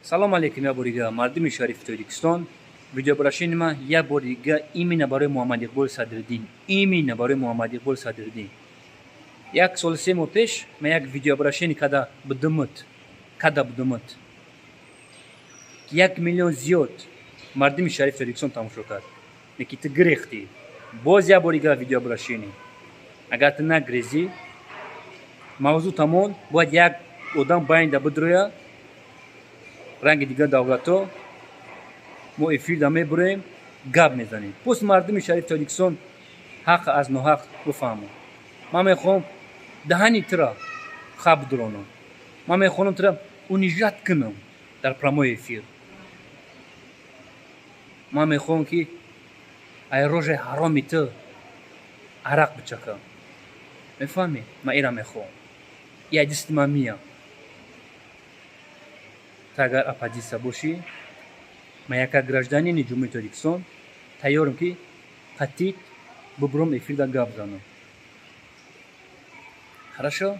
Салом алейкум, як бори дига, мардуми шарифи Тоҷикистон. Видеообращение ман як бори дига именно барои Муҳаммад Иқболи Садриддин, именно барои Муҳаммад Иқболи Садриддин. Як соли 3 моҳ пеш ман як видеообращение када будумут, када будумут, 1 миллион зиёд мардуми шарифи Тоҷикистон тамошо кард, лекин ту гирехтӣ. Боз як бори дига видеообращение: агар ту нагрезӣ, мавзӯъ тамом. Бояд як одам байнда бидроя, ранги дигар давлатҳо. Мо эфирда мебуроем, гап мезанем, пусть мардуми шарифи Тоҷикистон ҳақ аз ноҳақ бифаҳмад. Ман мехоҳам даҳани тура хаб дуронам, ман мехоҳам тура унижать кунам дар прямой эфир. Ман мехоҳам, ки ай рожаи ҳароми ту арақ бичакам, мефаҳмӣ? Ман ира мехоҳам, и дасти ман мия. Ту агар оппозитсия бошӣ, ман яка гражданини Ҷумҳурии Тоҷикистон тайёрам, ки қатит бубурам, эфирда гап занам. Хорошо.